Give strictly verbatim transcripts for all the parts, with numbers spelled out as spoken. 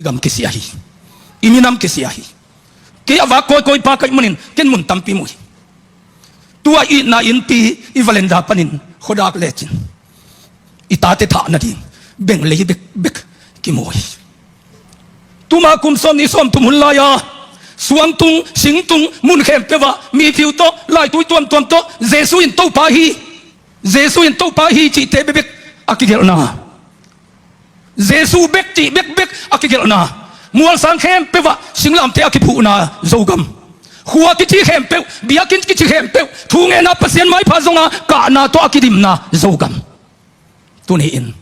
Gam kisia hi. I minam kisia hi. Kei a vak kawikawi pa ka hih manin ken mun tampi mu hi. Tua itna innpi i valenda panin khuadak lecin i tate thah nading beng lei bekbek kimu hi. Tuma kum sawm nih sawm thum hun lai-a suangtung singtung mun khempeuh ah miphiu tawh laitui tuamtuam tawh Jesu in Topa hi, Jesu in Topa hi cihte bekbek a kigelhna, Jesu bek cih bekbek a kigelhna, mualsang khempeuh ah singlamteh a kiphuhna Zogam, khua kici khempeuh, biakinn kici khempeuh, thungetna Pasian maipha zonga kahna tawh a kidimna Zogam. Tuni-in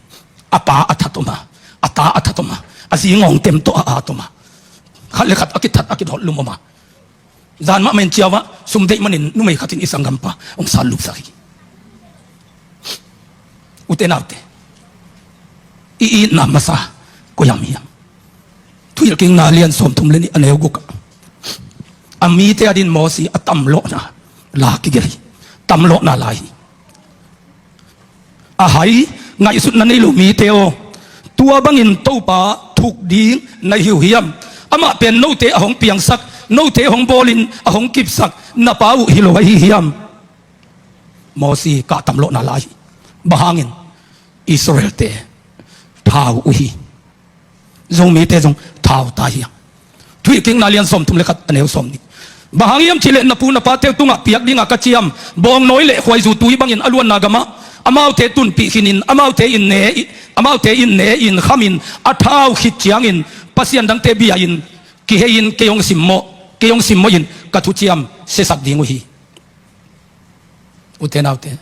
a pa a that om a, a ta a that om a, a zi ngawngtem tawh a at om a, khat le khat a kithat a kidawt lum om a, zan mahmah in ciau ah sum deih manin numei khatin i sanggampa hong sat lupsak hi. Ute naute, i itna masa koi-am hiam? Thuhilhkikna lian sawmthum le nih a neu guk ah a mite adin Mosi a tamlawhna la kigelh hi. Tamlawhna la hi. A hai, ngaihsutna nei lo mite aw, tua bangin Topa thuk ding na hi uh hiam? Amah pen note a hong piangsak, note hong bawlin a hong kipsak na pa uh hi lo ahi hiam? Mosi kah tamlawhna la hi. Bang hangin? Israelte thau uh hi. Zomite zong thau ta hi a. Thuhilhkikna lian sawmthum le khat a neu sawmnih. Bang hang hiam cihleh na pu na pate uh tungah piak dingah ka ciam bawngnawi le khuaizu tui bangin a luanna gamah amaute tunpih khinin amaute in ne, amaute in ne in khamin a thau khit ciangin pasian dangte bia-in kihei-in kei hong simmawh, kei hong simmawhin ka thuciam siasak ding uh hi. Ute naute,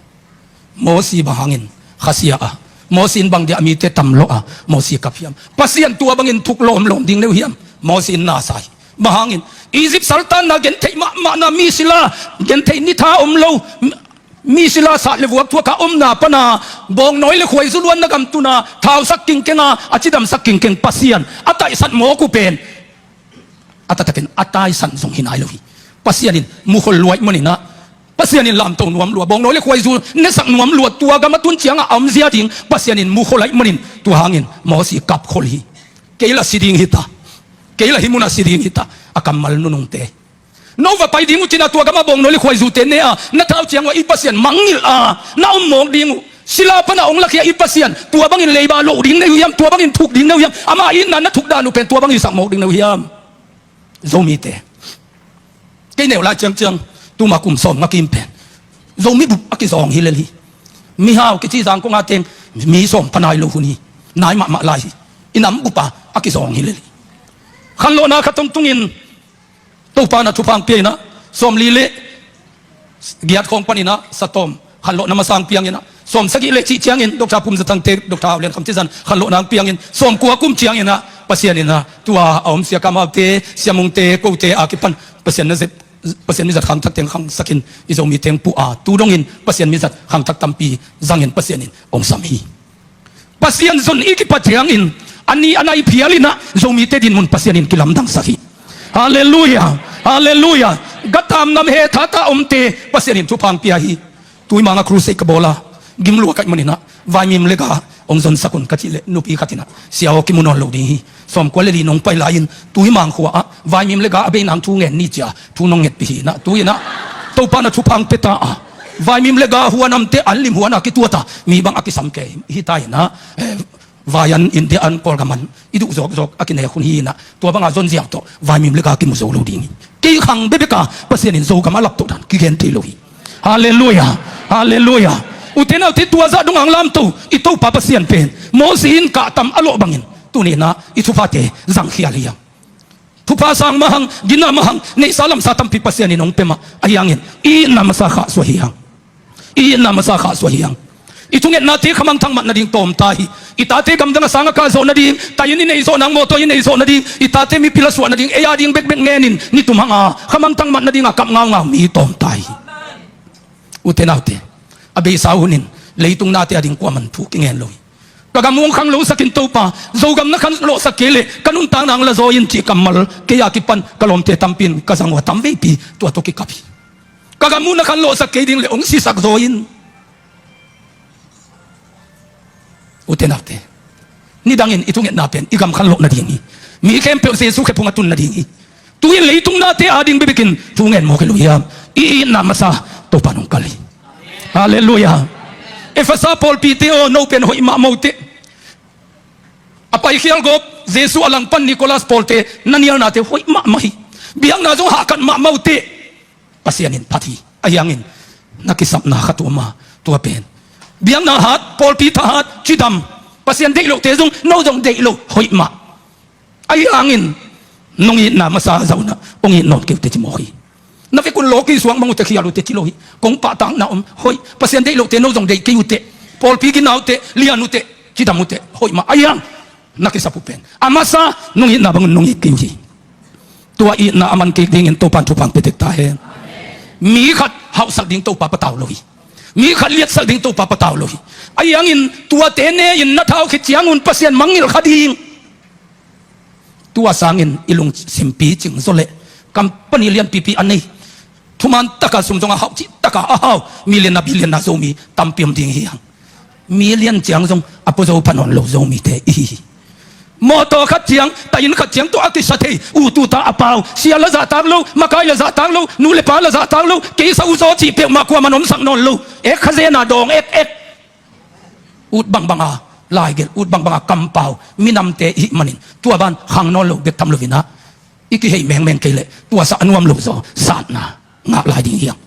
Mosi bang hangin khasia a, Mosi in bang dia a mite tamlawh a, Mosi kap hiam? Pasian tua bangin thuk lawmlawm ding na hi uh hiam? Mosi in na sa hi. Bang hangin? Egypt saltanna gentheih mahmahna, mi sila gentheih nitha om lo, mi sila sat le vuak thuak a omna pana bawngnawi le khuaizu luanna gam tuna thausak kingkeng a, a cidamsak kingkeng Pasian a taisat mawk uh pen a taktakin a taisan zong hi nai lo hi. Pasian in mukhol lua ahih manin ah, Pasian in lamto nuam lua, bawngnawi le khuaizu nesak nuam lua, tua gam a tun ciangah a omzia ding Pasian in mukhol ahih manin tua hangin Mosi kapkhol hi. Kei lah si ding hi ta, kei lah hih munah si ding hi ta, a kammal nunungte. No va pai ding uh cina tua gamah bawngnawi le khuaizute ne a na thau ciang uh a i Pasian mangngilh a na om mawk ding uh. Sila pana hong lakhia i Pasian tua bangin leiba loh ding na hi uh hiam? Tua bangin thuk ding na hi uh hiam? Ama itna na thuk dan uh pen tua bangin sak mawk ding na hi uh hiam? Zomite, kei neu lai ciangciang tuma kum sawm ngakim pen Zomi bup a kizawng hi lel hi. Mihau kici Zangkong a teng mi sawm pha nai lo hun hi. Nai mahmah lai hi. I nam bup a a kizawng hi lel hi. Khanlawhna khat tungtungin Topa na thupha hong pia in ah, sawmli le giat khawng panin ah satawm khanlawhna masa hong piang in ah, sawmsagih le cih ciangin Doctor Pum Za Thangte, Doctor Hau Lian Kham cih zan khanlawhna hong piangin, sawmkua kum ciangin ah Pasian in ah tua a om Sia Kam Haute, Sia Mungte, kote a kipan Pasian na zep, Pasian mizat khangthak teng khangsakin i Zomite hong puh a, tu dongin Pasian mizat khangthak tampi zangin Pasian in hong sam hi. Pasian zon i kipat ciangin a ni a nai phial in ah Zomite dinmun Pasian in kilamdangsak hi. Halleluiah. Halleluiah. Gatam nam he thata omte Pasian in thupha hong pia hi. Tuimang ah crusade ka bawl a, gim lua ka hih manin ah vaimim le ga hong zonsak un ka cih leh nupi khat in ah, sia aw, kimu nawn lo ding hi. Sawmkua le li nong pai lai-in Tuimang khua ah vaimim le ga a bei nang thu ngen ni ci a, thu nong ngetpih hi in ah, tu in ah Topa na thupha hong pia ta a, vaimim le ga huanamte an lim huan a kituat a, mi bang a kisam kei hi ta in ah, eh, vai an, India an, Kawlgam an i duh zawkzawk a kinek hun hi in ah, tua banga zon ziau tawh vaimim le ga kimu zo lo ding hi. Kei khang bekbek a Pasian in Zogam a laptoh dan kigen thei lo hi. Halleluiah. Halleluiah. Ute naute, tua zah dong hong lamto i Topa Pasian pen Mosi in kahtam a lawh bangin tuni in ah i thuphate zangkhial hi hang. Thupha sang mahang, ginna mahang, neihsa lamsa tampi Pasian in hong pia mah ahi hangin i itna masa khahsuah hi hang. I itna masa khahsuah hi hang. I thungetnate khamangthang mat nading tawm ta hi. I tate gamdang a sang a kah zawh nading, tai inn i neih zawh nang, mawtaw i neih zawh nading, i tate mipil a suah nading, ei a ding bekbek ngenin nitum hang a khamangthang mat nading a kap ngaungau mi tawm ta hi. Ute naute, a beisa hunin leitung nate ading kuaman thu kingen lo hi. Ka gam uh hong khang losakin Topa, Zogam na khanlawhsak kei leh ka nuntakna hong la zaw in cih kammal kei a kipan ka lawmte tampi in ka zang uh a, tamveipi tua tawh kikap hi. Ka gam uh na khanlawhsak kei ding leh hong sisak zaw in. Ute naute, nidangin i thungetna pen i gam khanlawh nading hi. Mi khempeuh Jesu khephung a tun nading hi. Tu-in leitung nate ading bekbekin thu ngen mawk hi lo hiam? I itna masa Topa nong kal hi. Halleluiah. Efesa pawlpite aw, no pen hoih mahmah uh teh. A paikhial gawp Jesu a langpan Nicholas pawlte na nialnate hoih mahmah hi. Biakna zong hahkat mahmah uh teh. Pasian in phat hi. Ahi hangin na kisapna khat uh om a, tua pen biakna hat, pawlpi thahat, cidam. Pasian deih lohte zong, no zong deih lo, hoih mah. Ahi hangin nong itna masa zah un ah hong it nawn kei uh teh ci mawk hi. Na vekun lawki suang bang uh teh, khial uh teh ci lo hi. Kong pahtakna om, hoih. Pasian deih lohte no zong deih kei uh teh. Pawlpi gina uh teh, lian uh teh, cidam uh teh, hoih mah. Ahi hang na kisap uh pen a masa nong itna bangun nong it kei uh hi. Tua itna a man kik dingin Topan thupha hong pia tek ta hen. Mi khat hauhsak ding Topa patau lo hi. Mi khat liatsak ding Topa patau lo hi. Ahi hangin tuate ne-in na thau khit ciangun Pasian mangngilh kha ding. Tua sangin i lungsim picing zaw leh, company lianpipi a nei, thuman taka sum zong a hau, cih taka a hau, millionaire, billionaire Zomi tampi om ding hi hang. Million ciang zong a pua zo pha nawn lo Zomite i hi hi. Mawtaw khat ciang, ta inn khat ciang tawh a kisa thei, ut uta a pau, sia la zahtak lo, makai la zahtak lo, nu le pa la zahtak lo, kei sa uh zaw cih peuhmah kuaman omsak nawn lo. Ek kha zena dawng ek ek. Ut bangbanga laigelh, ut bangbanga kampau minamte i hih manin, tua ban khang nawn lo bek tham loin ah, i kihei mengmeng kei leh tuasa a nuam lo zaw satna ngah lai ding hi hang.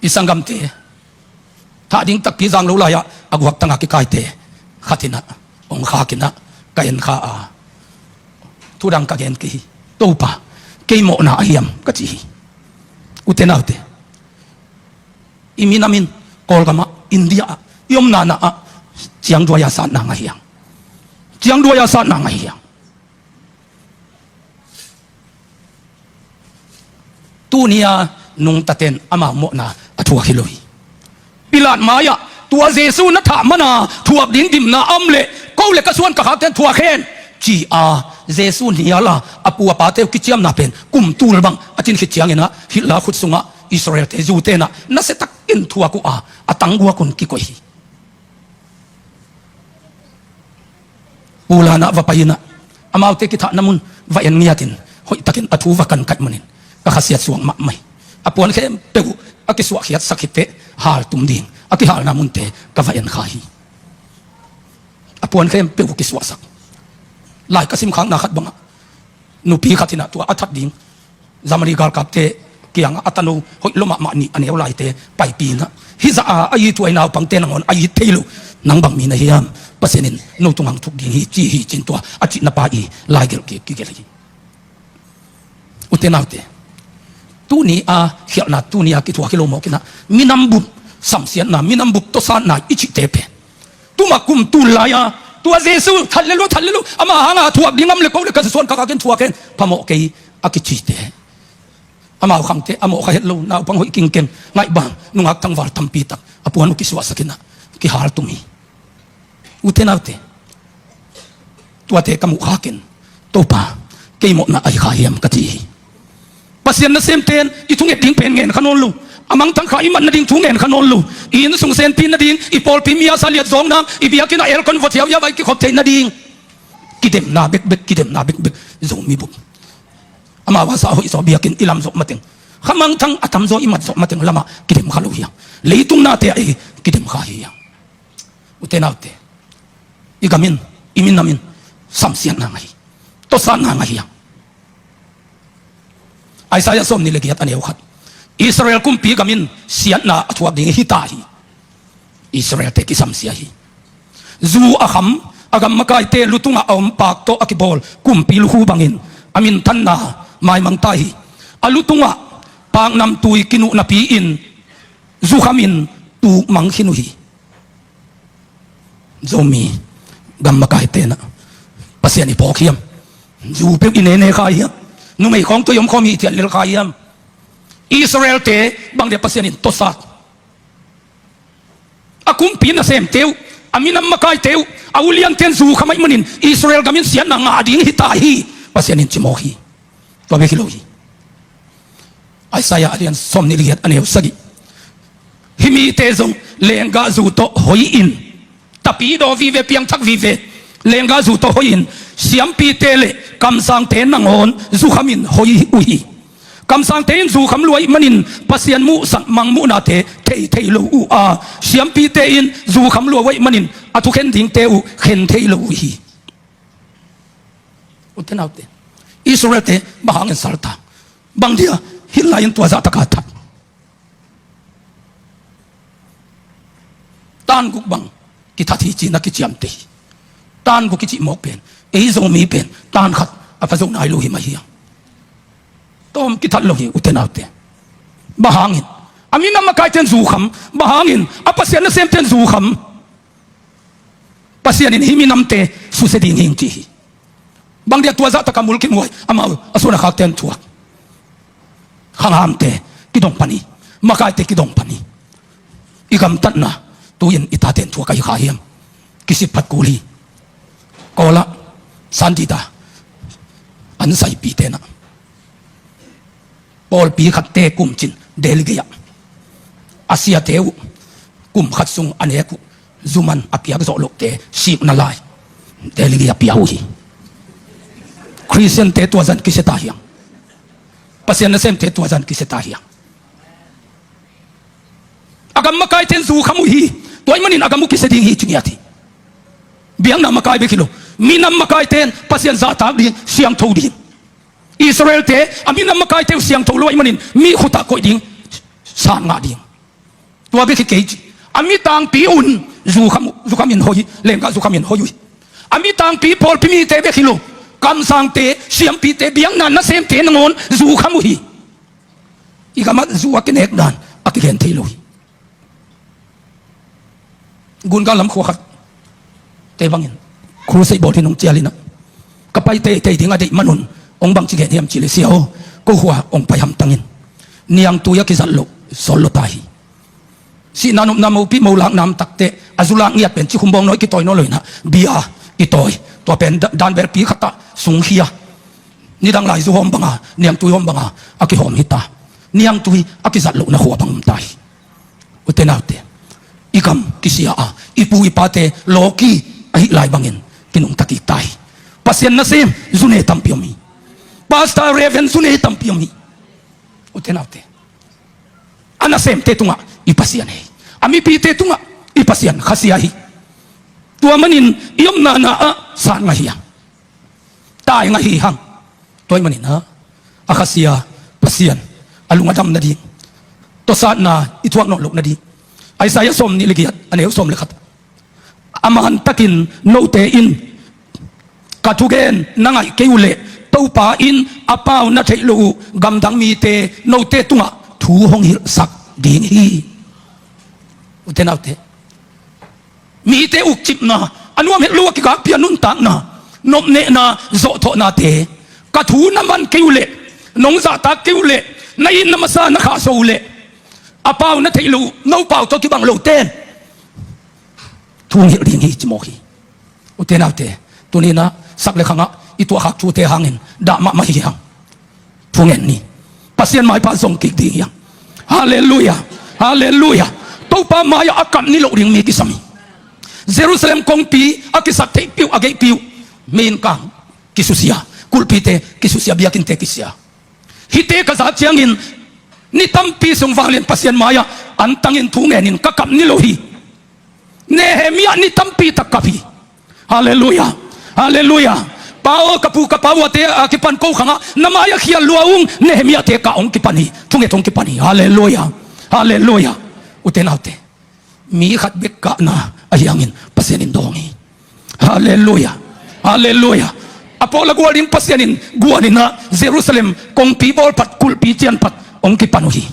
I sanggamte thah ding takpi zang lo lai-ah a guaktanga kikaite khat in ah hong khak in ah, ka en kha a, thu dang ka gen kei hi. Topa, kei mawhna a hiam? Ka ci hi. Ute naute, i minam in Kawlgam ah, India ah, i omna na ah ciangduai-a satna ngah hi hang. Ciangduai-a satna ngah hi hang. Tuni-a nungtaten amau mawhna a thuak hi lo hi. Pilat mai-ah tua Jesu na thah mana thuak ding dimna a om leh, ko le ka suan ka khakten thuak hen, ci-a Jesu nial a, a pu a pate uh kiciamna pen kum tul bang a cin khit ciangin ah, Hitler khut sungah Israel-te, Jew-te in ah nasia takin thuak uh a, a tangguak un kikoih hi. Pulanah va pai-in ah, amaute kithahna mun va en ngiatin, hoihtakin a thu va kan kaih manin ka khasiat suak mahmah hi. A puan khempeuh uh a kisuahkhiatsak hi teh, haltum ding a kihalna munte ka va en kha hi. A puan khempeuh uh kisuahsak. Lai ka simkhakna khat bangah, nupi khat in ah tua a that ding Germany galkapte kiangah a tano hoih lua mahmah nih a neu laite paipi in ah, hih zah a a it uh a, i naupangte nangawn a it thei lo, nang bang mi na hiam? Pasian in no tungah hong thuk ding hi, ci hi, ci-in tua a cihna pa i laigelh ki, kigelh hi. Ute naute, tuni-a khialhna, tuni-a kithuak hi lo mawk in ah, minam bup samsiatna, minam bup tawsatna i cihte pen, tuma kum tul lai-a, tua Jesu that le lo, that le lo, ama hanga thuak ding om le, ko le ka suan ka khakin thuak hen, phamawh kei a kicite. Amau khangte a mawh kha het lo, naupang hoih kingkeng, ngaihbang, nungak tangval tampi tak a puan uh kisuahsak in ah kihaltum hi. Ute naute, tuate ka muh khakin, Topa, kei mawhna ahi kha hiam? Ka ci hi. Pasian nasemte in i thunget ding pen ngen kha nawn lo, a mangthang kha i mat nading thu ngen kha nawn lo, i innsung senpi nading, i pawlpi mi a sa liat zawkna, i biakinn ah aircon vua thiauhiau a i kikhop theih nading, kidemna bekbek, kidemna bekbek. Zomi bup, amau a sa hoih zaw, biakinn i lam zawh mateng, kha mangthang a tamzaw i mat zawh mateng lamah kidem kha lo hi hang. Leitung nate ah ei kidem kha hi hang. Ute naute, i gam in, i minam in samsiatna ngah hi. Tawsatna ngah hi hang. Isaiah sawmnih le giat a neu khat, Israel kumpi gam in siatna a thuak ding hi ta hi. Israel-te kisamsia hi. Zu a kham, a gam makaite lu tungah a om pak tawh a kibawl kumpi lukhu bangin a minthanna maimang ta hi. A lu tungah paknamtui kinuh napi-in zu khamin tuk mang khin uh hi. Zomi gam makaite in ah Pasian i phawk hiam? Zu peuh i nene kha hiam? Numei khawng tawh i om khawm hi, i thiat lel kha hiam? Israel-te bang dia Pasian in tawsat. A kumpi nasemte uh, a minam makaite uh, a ulianten zu kham ahih manin Israel gam in siatna ngah ding hi ta hi, Pasian in ci mawk hi. Tua bek hi lo hi. Isaiah a lian sawmnih le giat a neu sagih, hih mite zong lenggahzu tawh hoih in, tapidaw vive, piangthak vive, Lenggah zu tawh hoihin siampite le kamsangte nangawn zukham in hoi uh hi. Kamsangte in zukham lua ih manin Pasian muhsak mangmuhnate thei thei lo uh a, siampite in zukham lua uh ahih manin a thukhen dingte uh khen thei lo uh hi. Ute naute, Israelte bang hangin salta? Bang dia hih lai-in tua zahtaka that? Tan guk bang kithat hi ci-in a kiciamteh hi. Tan guk kicih mawk pen, ei Zomi pen tan khat a pha zo nai lo hi mah hi hang. Tawm kithat lo hi, ute naute. Bang hangin? A minam makaite in zukham. Bang hangin? A Pasian nasemte in zukham. Pasian in hih minamte susia ding hi, ci hi. Bang dia tua zahtaka mulkimhuai amau a suan a khakte in thuak? Khanghamte kidong pan hi. Makaite kidong pan hi. I gamtatna tu-in i tate in thuak ahi kha hiam? Kisitphat kul hi. Kawlah Sandida an saipite na pawlpi khatte kumcin Delhi gei-ah a siate uh kum khat sung a nek uh zuman a piak zawh lohte sikna lai Delhi gei-ah pia uh hi. Khristiante tua zah in kisia ta hiang. Pasian nasemte tua zah in kisia ta hiang. A gam makaite in zukham uh hi. Tua ahih manin a gam uh kisia ding hi, ci ngiat hi. Biakna makai bek hi lo, minam makaite in Pasian zahtak ding, siangtho ding. Israelte a minam makaite uh siangtho lo ahih manin mi khut ah koih ding, san ngah ding. Tua bek hi kei ci. A mi tangpi un zukham uh, zukham in hoi, lenggah zukham in hoi uh hi. A mi tangpi pawlpi mite bek hi lo, kamsangte, siampite, biakna nasemte nangawn zukham uh hi. I gam ah zu a kinek dan a kigen thei lo hi. Gungal lam khua khat te bangin crusade bawl hi nung cial in ah, ka pai teitei ding a deih manun hong bangci gen hiam cih leh, sia aw, ko khua hong pai hamtang in, niangtui a kizat loh sawl lua ta hi. Sihna nopna mopi mo lakna om takteh a zu lak ngiat pen cikhum bawng nawi kitawi nawn lo in ah, bia kitawi, tua pen da-, danbelpi khat ah sungkhia, nidang lai zu hawm banga, niangtui hawm banga a kihawm hi ta. Niangtui a kizat lohna khua bang om ta hi. Ute naute, i gam kisia a, i pu i pate lawki ahih lai bangin kinungta kik ta hi. Pasian nasem zu ne tampi om hi. Pastor, Reverend zu ne tampi om hi. Ute naute, a nasemte tungah i Pasian hi. A mipite tungah i Pasian khasia hi. Tua manin i omna na ah san ngah hi hang. Tai ngah hi hang. Tua ahih manin ah, a khasia Pasian a lung a dam nading, tawsatna i thuak nawn loh nading, Isaiah sawmnih le giat, a neu sawm le khat. A mantakin note in ka thugen na ngaih kei uh leh, Topa in a pau na theih loh uh gamdang mite note tungah thu hong hilhsak ding hi. Ute naute, mite ukcipna, a nuam het lo a kikakpia nuntakna, nopnehna, zawhthawhnate, ka thu na man kei uh leh, nong zahtak kei uh leh, na itna masa na khahso uh leh, a pau na theih loh uh, no pau tawh kibang lote in thu hong hilh ding hi, ci mawk hi. Ute naute, tuni in ah sak le khangah i tuahkhak thute hangin dah mahmah hi hang. Thungen ni. Pasian maipha zong kik ding hi hang. Halleluiah. Halleluiah. Topa mai-ah a kap niloh ding mi kisam hi. Jerusalem kongpi a kisat theihpih uh, a geihpih uh, meiin kang kisusia, kulhpite kisusia, biakinnte kisia. Hihte ka zak ciangin ni tampi sung vanglian Pasian mai-ah antangin thu ngenin ka kap niloh hi. Nehemiah ni tampi tak kap hi. Halleluiah. Halleluiah. Pa aw, ka pu ka pa uate a kipan ko khangah na mai-ah khial lua ung, Nehemiahte kah hong kipan hi. Thunget hong kipan hi. Halleluiah. Halleluiah. Ute naute, mi khat bek kahna ahi hangin Pasian in dawng hi. Halleluiah. Halleluiah. A pawl a gual ding Pasian in guan in ah Jerusalem kongpi bawl phat, kulhpi cian phat hong kipan uh hi.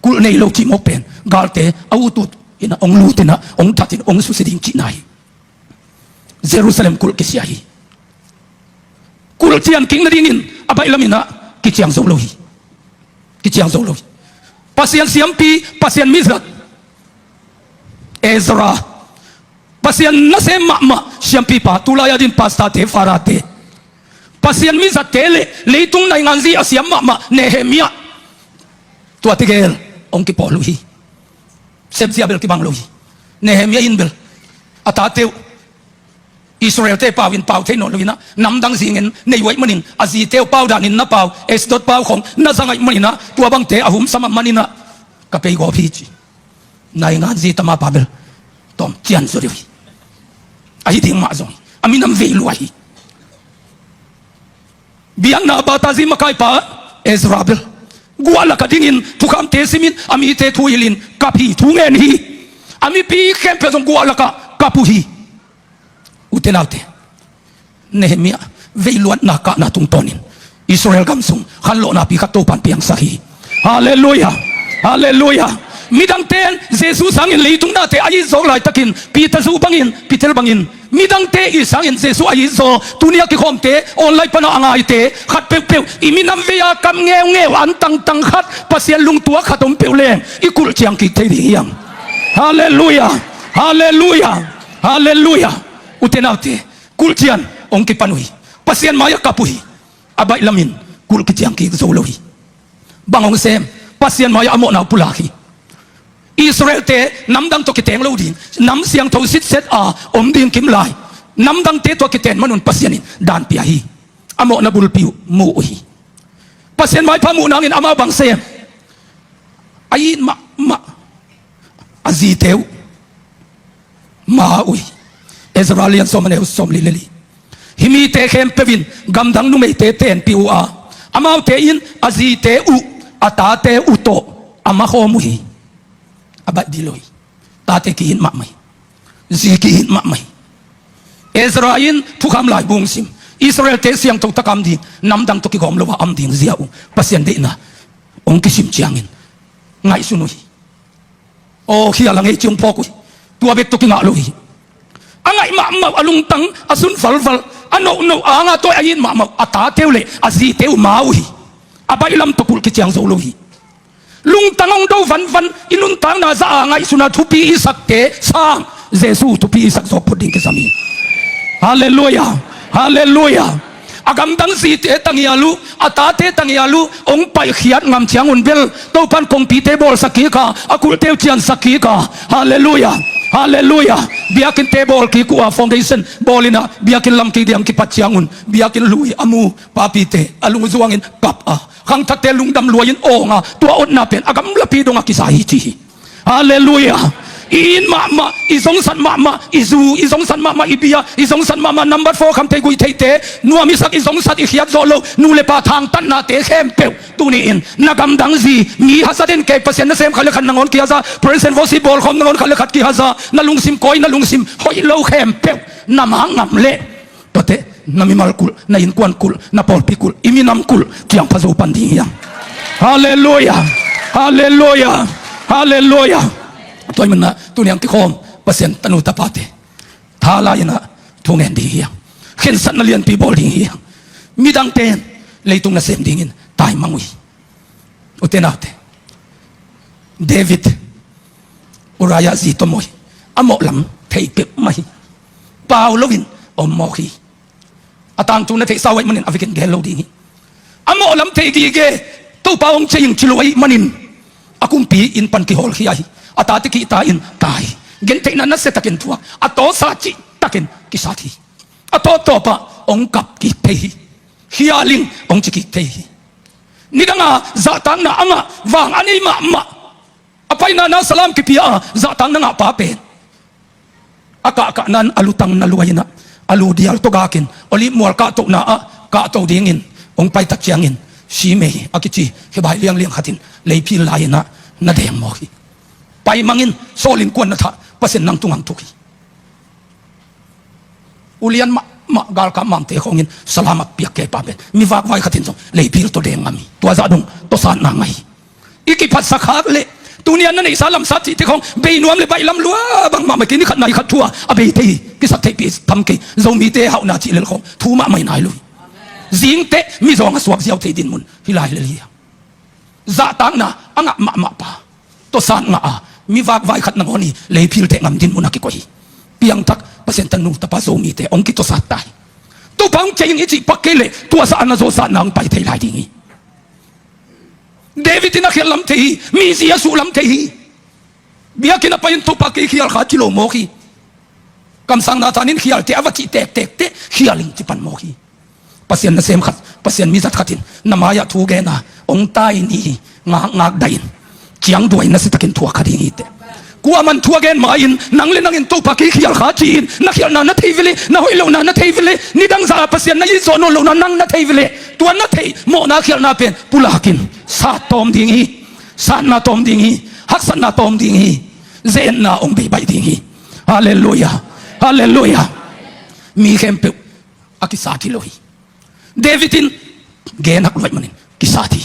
Kulh nei lo cih mawk pen galte a utut in ah hong lut in ah hong that in hong susia ding cihna hi. Jerusalem kulh kisia hi. Kulh cian kik nadingin a baih lam in ah kiciang zo lo hi. Kiciang zo lo hi. Pasian siampi, Pasian mizat Ezra, Pasian nasem mahmah siampipa, tulai-a din pastorte, fatherte, Pasian mizatte le leitung naingan zi a siam mahmah Nehemiah, tuate gel hong kipawl uh hi. Sepzia bel kibang lo hi. Nehemiah in bel a tate uh Israel-te pau in pau thei nawn lo in ah, namdang zingin nei uh ahih manin, a zite uh pau danin na pau, Ashdod pau khong na zang ahih manin ah, tua bangte a humsam ahih manin ah, ka pei gawp hi ci. Naingan zi tama pa bel tawm cian zaw deuh hi. Ahi ding mah zong hi. A minam vei lua hi. Biakna bata zi makaipa Ezra bel guah laka dingin thukhamte simin, a mite thu hilhin kap hi, thu ngen hi. A mipi khempeuh zong guah laka kap uh hi. Ute naute, Nehemiah veiluatna kahna tungtawnin Israel gam sung khanlawhna pi khat Topan piangsak hi. Halleluiah. Halleluiah. Midangte in Jesu sangin leitung nate a it zawk laitakin, Peter zu bangin, Peter bangin, midangte i sangin Jesu a it zaw, tuni a kikhawmte, online pana a ngaite, khat peuhpeuh i minam vei-a kam ngeungeu an tangtang khat, Pasian lungtuak khat om peuh leng i kulh ciang kik thei ding hiam? Halleluiah. Halleluiah. Halleluiah. Ute naute, kulh cian hong kipan uh hi. Pasian mai-ah kap uh hi. A baih lamin kulh kiciang kik zo lo hi. Bang hong sem? Pasian mai-ah a mawhna uh pulak hi. Israel-te namdang tawh kiteng lo ding, nam siangtho sitset a om ding kimlai, namdangte tawh kiten manun Pasian in dan pia hi. A mawhna bulpi uh mu uh hi. Pasian maipha muh nangin amau bang sem? A it mahmah a zite uh ma uh hi. Ezra lian sawm, a neu sawmli le li. Hih mite khempeuh in gamdang numeite tenpih uh a, amaute in a zite uh, a tate uh tawh a makhawm uh hi. A baih dih lo hi. Tate kihit mahmah hi. Zi kihit mahmah hi. Ezra in thukham laibu hong sim. Israel-te siangtho taka om ding, namdang tawh kigawm lo a om ding zia uh Pasian deihna hong kisim ciangin ngaihsun uh hi. Aw, khial a ngei ci hong phawk uh hi. Tua bek tawh kingah lo hi. A ngaih mahmah uh, a lungtang a sun valval, a nohnoh anga tua a it mahmah uh a tate uh le a zite uh ma uh hi. A baih lam tawh kulh kiciang zo lo hi. Lungtang hong do vanvan, i nuntakna zah a ngaihsun a thupi i sakte sang Jesu thupi i sak zawk phot ding kisam hi. Halleluiah. Halleluiah. A gamdang zite tangial uh, a tate tangial uh hong paihkhiat ngam ciangun bel Topan kongpite bawlsak kik a, a kulhte uh ciansak kik a. Halleluiah. Halleluiah. Biakinnte bawl kik uh a, foundation bawl in ah biakinn lam kik ding kipat ciangun biakinn lui a mu papite a lungzuangin kap a, khangthakte lungdam luai-in awng a, tua otna pen a gamlapi dongah kisa hi ci hi. Halleluiah. I it mahmah, i zongsat mahmah, i zu, i zongsat mahmah, i bia, i zongsat mahmah, nambat fo kham thei guih theite, nuam i sak, i zongsat, i khiat zawh loh, nu le pa thangtatnate khempeuh tuni-in na gamdang zi, mi haza den kei, Pasian nasem khat le khat nangawn kihaza, praise and worship bawlkhawm nangawn khat le khat kihaza, na lungsim kawi, na lungsim hoih lo khempeuh na mangngam leh, tuate na mimal kulh, na innkuan kulh, na pawlpi kulh, i minam kulh ciangpha zo pan ding hiam? Halleluiah. Halleluiah. Halleluiah. Tua ahih manin ah tuni a kikhawm Pasian tanu tapate, tha lai-in ah thu ngen ding hiam? Khensatna lianpi bawl ding hiam? Midangte in leitung nasem dingin taimang uh hi. Ute naute, David, Uriah zi tawh mawh hi. A mawh lam thei peuhmah hi. Pau loin om mawk hi. A tangthu na theihsa uh ahih manin a vekin gel lo ding hi. A mawh lam thei gige, Topa hong ciah ing ci lo ahih manin a kumpi inn pan kihawlkhia hi. A tate kihta in ta hi. Gentheihna nasia takin thuak, a tawsa cihtakin kisat hi. A tawptawpah hong kap kik thei hi. Khial ing hong ci kik thei hi. Nidanga zahtakna a ngah, vang a nei mahmah, a paina na salam kipia a zahtakna ngah pa pen a kahkah nan a lutang na luai-in ah, a lu dial tawh gakin Olive mual kahtohna ah kahto dingin hong paitak ciangin Shimei a kici Hebrai liangliang khatin leiphil lai-in ah na deng mawk hi. Paimangin Saul innkuan na thah, Pasian nang tungah thuk hi. Ulian mahmah galkap mamte khawngin salam a piak kei pa pen mi vakvai khatin zong leiphil tawh deng ngam hi. Tua zah dong tawsatna ngah hi. I kiphatsak khak leh tuni a na neihsa lamsat cihte khawng bei nuam le baih lam lua bang mahmah kei, ni khat nai khat thu-a a bei thei hi. Kisat theihpih tham kei, Zomite hauhna cih lel khawng thu mahmah hi nai lo hi. Zingteh mizawng a suak ziau thei dinmun hi lai lel hi. Zahtakna a ngah mahmah pa, tawsat ngah a mi vakvai khat nangawn hi, leiphil teh ngam dinmun a kikoih hi. Piangthak Pasian tanu tapa Zomite hong kitawsat ta hi. Topa hong ciah ing i cih pak kei leh tuazah a na zawhsatna hong pai thei lai ding hi. David in a khial lam thei hi, mi zi a suh lam thei hi. Biakinn a pai-in Topa kei khial kha ci lo mawk hi. Kamsang Nathan in khialte a va cih tektek teh khial ing ci pan mawk hi. Pasian nasem khat, Pasian mizat khat in na mai-ah thu gen a, hong tai ni hi, ngakngak dah in. Ciangduai na si takin thuak kha ding hi teh. Kuaman thu a gen ma-in, nang le nang in Topa kei khial kha ci-in, na khialhna na thei ve leh, na hoih lohna na thei ve leh, nidang zah a Pasian na it zawh nawn lohna nang na thei ve leh, tua na theih mawhna khialhna pen pulak in, sat tawm ding hi, satna tawm ding hi, haksatna tawm ding hi, ze-etna hong bei baih ding hi. Halleluiah. Halleluiah. Mi khempeuh a kisat hi lo hi. David in gen hak lua ahih manin kisat hi.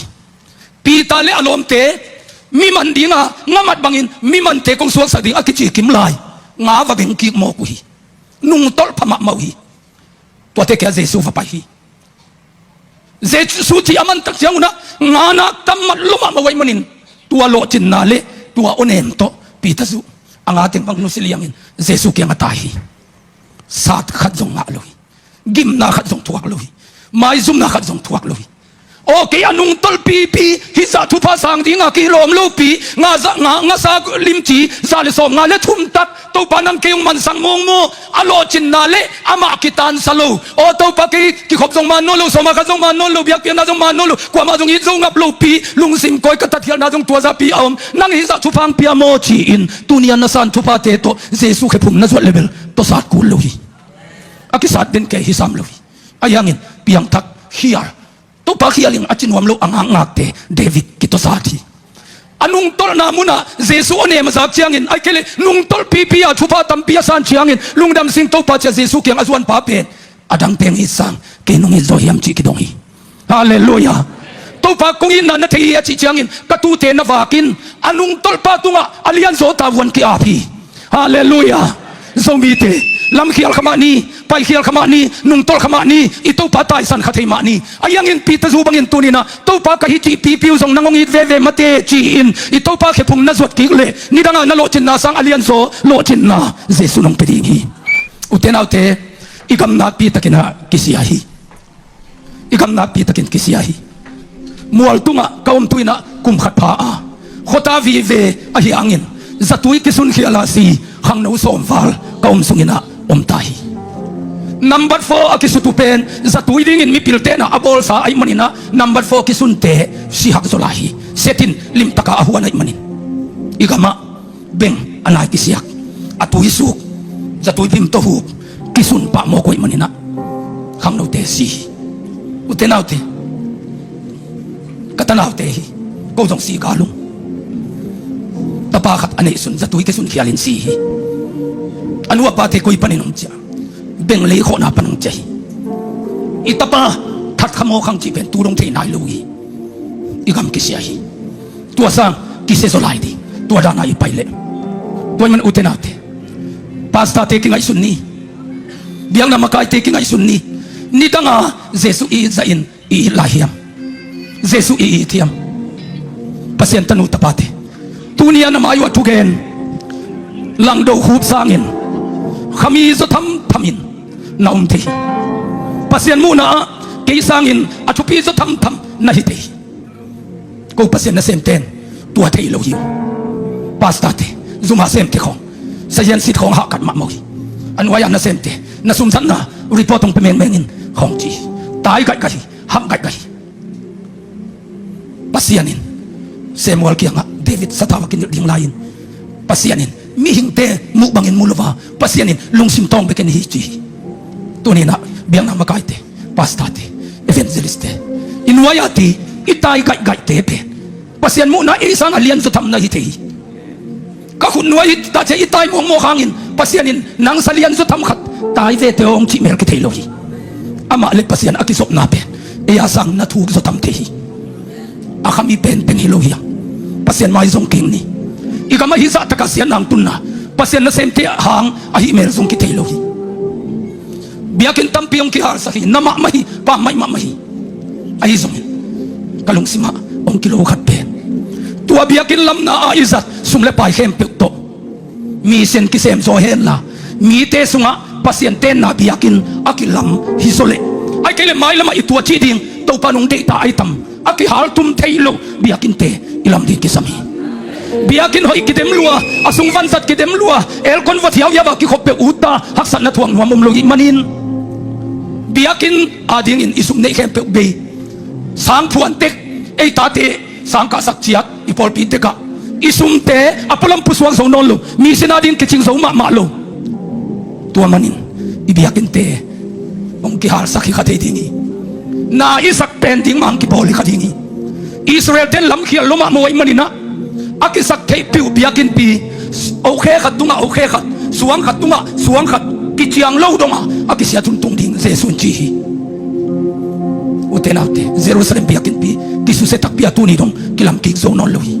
Peter le a lawmte mi man dinga nga mat bangin mi mante kong suaksak ding a kici kim lai nga va beng kik mawk uh hi. Nungtolh pha mahmah uh hi. Tuate kia Jesu va pai hi. Jesu ci a man tak ciangun ah nga nak tam mat lua mahmah uh ahih manin tua lawhcinna le tua awnem tawh Peter zuh a, nga teng bang nusia liangin Jesu kiang a tai hi. Sat khat zong ngah lo hi. Gimna khat zong thuak lo hi. Maizumna khat zong thuak lo hi. Aw, kei a nungtolh pipi, hih zah thupha sang dinga kilawm lopi, nga za, nga, nga sa limci za le sawmnga le thum tak Topa nang kei hong mansak mawngmawng, a lawhcinna le amah kitansa lo. Aw Topa, kei kikhop zong man nawn lo, sawma khat zong man nawn lo, biakpiakna zong man nawn lo, kuamah zong it zo ngap lopi, lungsim kawi ka tatkhialhna zong tua zahpi a om, nang hih zah thupha hong pia maw ci-in tuni-a na san thuphate tawh Jesu khephung na zuat le bel tawsat kul lo hi. A kisat den kei hi sam lo hi. Ahi hangin piangthak, khial, Topa khial ing a ci nuam lo a ngakngakte David kitawsat hi. A nungtolhna munah Jesu awnem a zak ciangin, ahih kei leh nungtolh pipi a thupha tampi a san ciangin lungdam sing Topa ci-a Jesu kiang a zuanpa pen a dang peng it sang kei nong it zaw hiam cih kidong hi. Halleluiah. Topa kong itna na thei hi a cih ciangin ka tuute na vak in a nungtolhpa tungah a lianzaw tavuan ki-ap hi. Halleluiah. Zomite, lamkhial kha mah ni, paikhial kha mah ni, nungtolh kha mah ni, i Topa taisan kha thei mah ni. Ahi hangin Peter zuh bangin tuni-in ah Topa ka hi cih pipi uh zong nang hong it veve mate ci-in i Topa khephung na zuat kik leh nidangah na lawhcinna sang a lianzaw lawhcinna Jesu nong pia ding hi. Ute naute, i gam nakpi takin ah kisia hi. I gam nakpi takin kisia hi. Mual tungah ka om tu-in ah kum khat pha a, khuata vive ahi hangin zatui kisun khial a si khangno sawm val ka om sungin ah om ta hi. Nambat four a kisut uh pen zatui dingin mipilte in ah a bawlsa ahih manin ah nambat four kisunte si hak zaw lai hi. Setin limtaka a huan ahih manin i gamah beng a nai kisiak, a tui suk, zatui phim tawh hup, kisun pah mawk uh ahih manin ah khangnote si hi. Ute naute, ka tanaute hi, ko zong si galung. Tapa khat a neihsun zatui kisun khialin si hi. A nu a pate koi panin om cia, beng lei khawhna pan om cia hi. I tapa that kha mawk hang cih pen tu dong thei nai lo hi. I gam kisia hi. Tua sang kisia zaw lai ding, tua dana i pai leh. Tua ahih man ute naute, pastorte kingaihsun ni, biakna makaite kingaihsun ni. Nidanga Jesu i it zahin i it lai hiam? Jesu i it hiam? Pasian tanu tapate, tuni-a na mai uh a thugen langdo khup sangin khami zaw thamthamin na om thei hi. Pasian muhna ah kei sangin a thupi zaw thamtham na hi thei hi. Ko Pasian nasemte in tua thei lo hi uh. Pastorte, zuma semte khawng, sahian sit khawng hahkat mahmah uh hi. A nuai-a nasemte, na sumzatna report hong pia mengmeng in khawng ci hi. Tai gaihgaih hi, ham gaihgaih hi. Pasian in Samuel kiangah David sathau a kinilh ding lai-in Pasian in mihingte muh bangin mu lo a, Pasian in lungsim tawng bekin hi ci hi. Tuni-in ah biakna makaite, pastorte, evangelistte, i nuai-a ti, i tai gaihgaihte pen Pasian muhna ei sangah lianzaw tham na hi thei hi. Ka khut nuai hi ta cia i tai mawkmawk hangin Pasian in nang sa lianzaw tham khat tai vete aw hong cih mel kithei lo hi. Amah le Pasian a kizopna pen ei a sang na thuk zaw tham thei hi. A khami penpen hi lo hi a, Pasian mai zong keng ni. I gam ahi zahtakah siatna hong tunna Pasian nasemte hang ahih mel zong kithei lo hi. Biakinn tampi hong kihalsak hi, na mahmah hi, pammaih mahmah hi. Ahi zongin ka lungsimah hong kilo khat pen tua biakinn lamna a i zat sum le pai khempeuh tawh mission kisem zaw henla, mite sungah Pasian tenna biakinn a kilam hi zaw leh, ahih kei leh mailamah i tuacih ding Topa nung deihta ahi tam a kihaltum thei lo biakinnte i lam ding kisam hi. Biakinn hoih kidem lua, a sung vanzat kidem lua, aircon va thiauhiau a kikhop peuh utta haksatna thuak nuam om lo ahih manin, biakinn adingin i sum neih khempeuh bei. Sang phuan tek, ei tate sang kahsak ciat, i pawlpi tekah i sumte a pualam pusuak zo nawn lo, mi sin ading kicing zo mahmah lo. Tua manin i biakinnte hong kihalsak hi kha thei ding hi. Na i sak pen ding mah hong kibawl hi kha ding hi. Israel-te in lamkhial lo mahmah uh ahih manin ah, a kisak theih piuh biakinnpi, okhe khat tungah okhe khat, suang khat tungah suang khat kiciang lo dongah a kisia tuntung ding Jesuh in ci hi. Ute naute, Jerusalem biakinnpi kisusia takpi a tuni dong kilam kik zo nawn lo hi.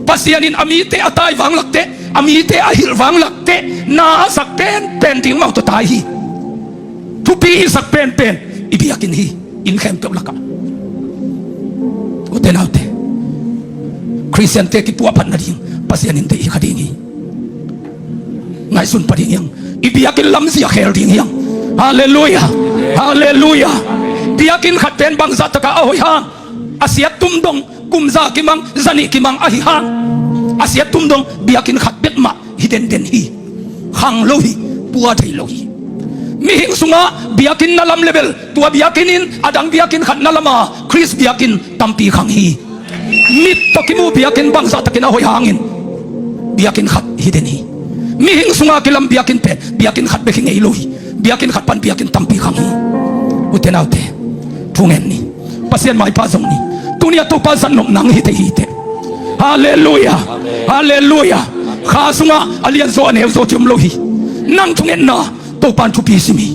Pasian in a mite a tai vanglak teh, a mite a hilh vanglak teh, na a sak penpen ding mah uh tawh tai hi. Thupi i sak penpen i biakinn hi, inn khempeuh lakah. Ute naute, Khristiante kipuahphat nading Pasian in deih hi kha ding hi. Ngaihsun pah ding hi hang. I biakinn lamzia khel ding hi hang. Halleluiah. Halleluiah. Biakinn khat pen bangzah takah a hoih hang, a siat tum dong kum za kimang, za nih kimang ahi hang, a siat tum dong biakinn khat bek mah hi denden hi. Khang lo hi, pua thei lo hi. Mihing sungah biakinn na lam le bel, tua biakinn in a dang biakinn khat na lam a, Khrist biakinn tampi khang hi. Mit tawh kimu biakinn bangzah takin a hoih hangin, biakinn khat hi den hi. Mihing sungah kilam biakinn pen biakinn khat bek hi ngei lo hi. Biakinn khat pan biakinn tampi khang hi. Ute naute, thungen ni. Pasian maipha zong ni. Tuni a Topa zat nop nang hi thei hi teh. Halleluiah. Halleluiah. Kha sungah a lianzaw a neuzaw ci om lo hi. Nang thungetna Topa in thupi sim hi.